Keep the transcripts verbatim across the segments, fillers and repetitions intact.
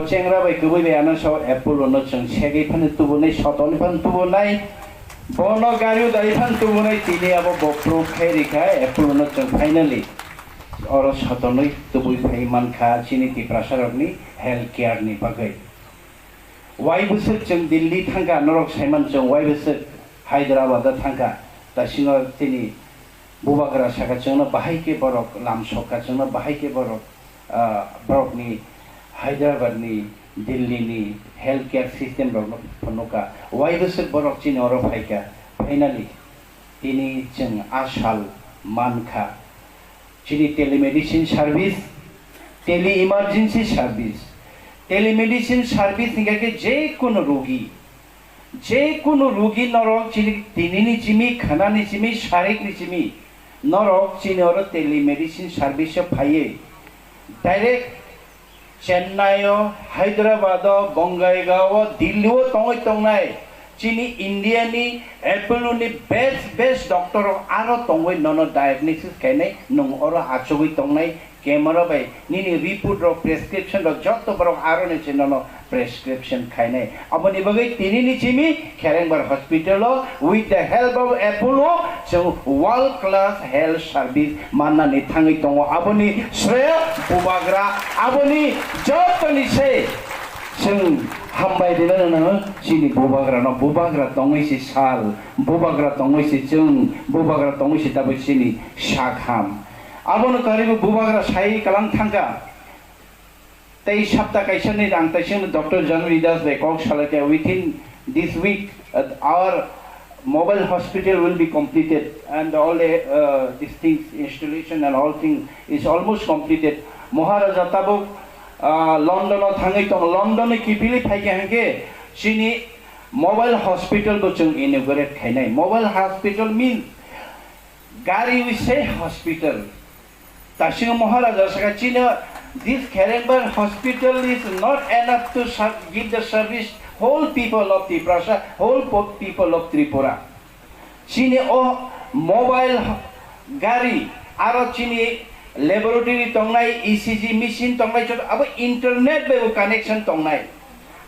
Chengra bai kwbwi bai ano sao Apollo no chwng segwi phano tubunai, sotoni phano tubunai, bono gari udai phano tubunai, tini abo bo proof khai rikha Apollo no chwng finally oro sotonwi tubui phai mankha chini Tiprasa rokni health care ni bagwi. Wai bwswk chwng Delhi thangkha, norok saiman chwng wai bwswk Hyderabad o thangkha, ta singo chini bubagra saka chwngno bahai khe borok lam sokha, chwngno bahai khe borok, ah, borokni Hyderabad ni, Delhi ni health care system rokno phunukha. Wai bwswk borok chini oro phaikha, finally tini chwng a sal mankha. Chini telemedicine service, tele emergency service, telemedicine service hingkha khe je kunu rogi, je kunu rogi norok chini tinini chimi, khanani chimi, sarikni chimi norok chini oro telemedicine service o phaiwi direct Chennai o, Hyderabad o, Bongaigaon o, Delhi o tongwi tongnai chini India ni Apollo ni best best doctor rok aro tongwi nono diagnosis khainai, nwng oro achugwi tongnai camera bai nini report rok, prescription rok joto borok aro ni se nono prescription khainai. Aboni bagwi tinini chimi Kherengbar Hospital o with the help of Apollo chwng world class health service mannani thangwi tongo. Aboni sreyo bubagra, aboni jotoni se chwng hambai rina nango chini bubagrano. Bubagra tongwi se sal, bubagra tongwi se chwng, bubagra tongwi se tabuk chini sak ham. Abono karibo bubagra sai kalang thangkha. Tei sapta kaisa ni ang taising Doctor Janvi Das bai kok salai khe, within this week, uh, our mobile hospital will be completed and all the, uh, these things, installation and all thing is almost completed. Maharaja tabuk, uh, London o thangwi tong, London ni kipili phaikhe hwnkhe chini mobile hospital bo chwng inaugurate khainai. Mobile hospital means gari wi se hospital. Tasingo Maharaja saka chino, this Kherengbar hospital is not enough to serve, give the service whole people of Tiprasa, whole po-, people of Tripura. Chini o mobile gari, aro chini laboratory tongnai, E C G machine tongnai, joto abo internet bai bo connection tongnai.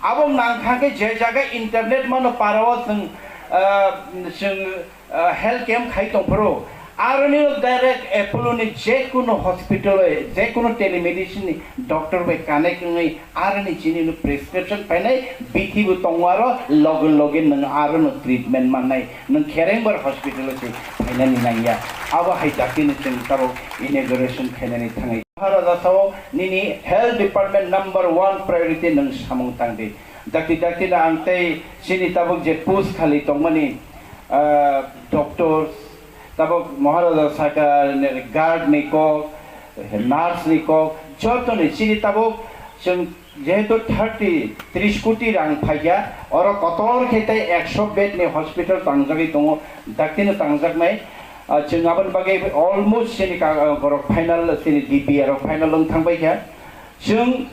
Abo nangkha khe je jaga internet mano para o chwng, ah, chwng, ah, health camp khai tongphuru. Aroni direct Apollo ni je kunu hospital o, je kunu telemedicine ni doctor bai connect wngwi aroni chini no prescription painai bithi bo tongo aro loge loge nwng aro no treatment mannai. Nwng Kherengbar hospital o se phainani nangya. Abo hai dakti no chwng tabuk inauguration khainani thangwi. Maharaja sao nini health department number one priority nwng samung tangdi. Dakti dakti no ang tei chini tabuk je post khali tongmani, ah, doctors, tabuk Maharaja saka guard ni kok, nurse ni kok, joto ni chini tabuk chwng jehetu thirty, tris koti rang phaikha, oro kotor khe tei ekso bed ni hospital tangjagwi tongo, dakti no tangjaknai. Ah, chwng aboni bagwi almost chini ka-, ah, borok final, chini D P R rok final wng thangbai kha. Chwng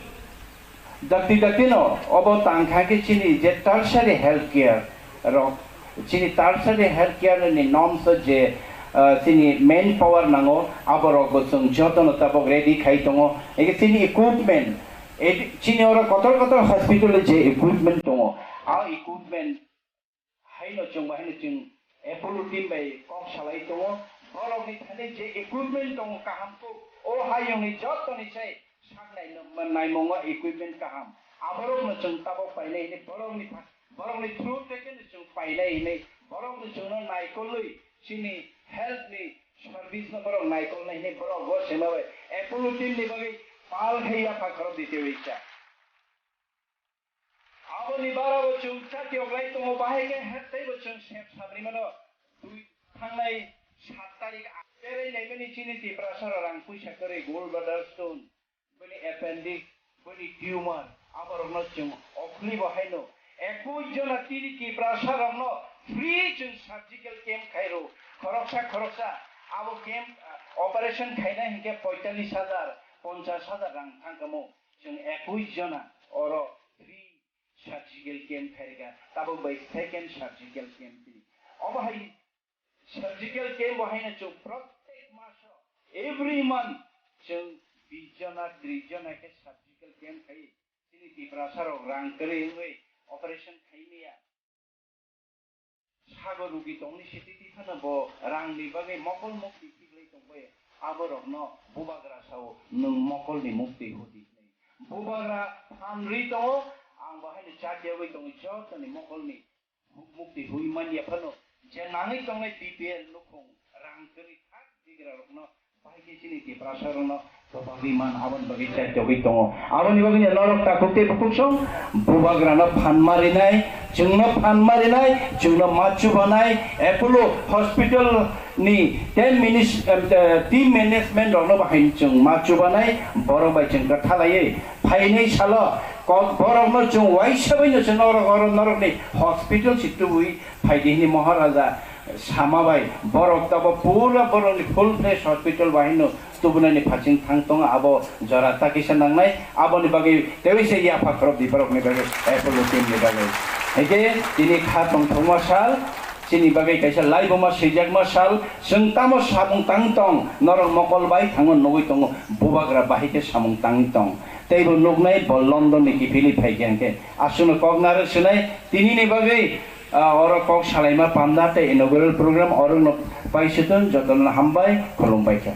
dakti dakti no obo tang kha khe chini je tertiary health care rok, chini tertiary health care ni norms o je, ah, chini main power nango, abo rok bo chwng joto no tabuk ready khai tongo. Eke chini equipment, ed-, chini oro kotor kotor hospital o je equipment tongo, a equipment haino chwng bo haino chwng Apollo team bai kok salai tongo. Borokni thani je equipment tongo kaham kuk, o hayungni jotoni sai sak nai-, naimungo equipment kaham. Aborokno chwng tabuk painai hinwi borokni pha-, borokni through tei khe chwng painai hinwi borokno chwngno naikolwi chini health ni service no borok naikolnai hinwi borok bo sema bai Apollo team ni bagwi pal khai yapha khorok di tei sa. Aboni barabo chwng chati oglai tongo, bahai khe teibo chwng sep sabri mano. Dui thangnai sat tarik a-, berai naimani chini Tiprasa rang puisa kwrwi gold brother stone, bini appendix, bini tumor, aborokno chwng okhlibo haino ekush jona tini Tiprasa rokno free chwng surgical camp khairo. Khoroksa khoroksa abo camp, ah, operation khaina hinkhe poitallis hajar, ponchash hajar rang thangkamo. Chwng ekush jona oro free surgical camp khairikha, tabuk bai second surgical camp tini. Obo hai surgical camp bo haino chwng prottek maso, every month chwng bish jona, tris jona khe surgical camp khai. Chini Tiprasarok rang kwrwi wngwi operation khaimaya. Sabo rugi tongni sititi phano bo rangni bagwi mokol mukti phiglai tongbai. Aborokno bubagra sao, "Nwng mokolni mukti hudi," hwnwi. Bubagra phan rwi tongo, ang bo haino chak yagwi tongo, jotoni mokolni mukti hui manya phano je nangwi tongnai B P L nukhung rang kwrwi thak bigrarokno bahai khe chini Tiprasarokno kwbangwi man, aboni bagwi chai togwi tongo. Aboni bagwino norok takhuk tei bukhuk song bubagrano phan marinai, chwngno phan marinai, chwngno ma chubanai, Apollo Hospital ni team minis-, em, te-, team management rokno bahai chwng ma chubanai, borok bai chwng kwthalaiwi phainai salo kok borokno chwng uaisa baino chwng norok, oro norokni hospital si tubui phaidi hwnwi Maharaja sama bai borok tabo pura borokni full fledged hospital bahino tubunani phaching thang tongo, abo jora ta kisa nangnai, aboni bagwi tewi se yapha khorok di borokni bagwi, Apollo team ni bagwi. Hwnkhe tini kha tongthokma sal, chini bagwi kaisa laibuma swijakma sal, chwng tamo samung tang tong, norok mokol bai thango nugwi tongo, bubagra bahai khe samung tang tong. Teibo nuknai bo London ni kiphilwi phaikha hwnkhe, aswkno kok narwk swnai, tinini bagwi, ah, oro kok salaima panda tei inaugural program orokno paisutun jotono hambai khulumbai kha.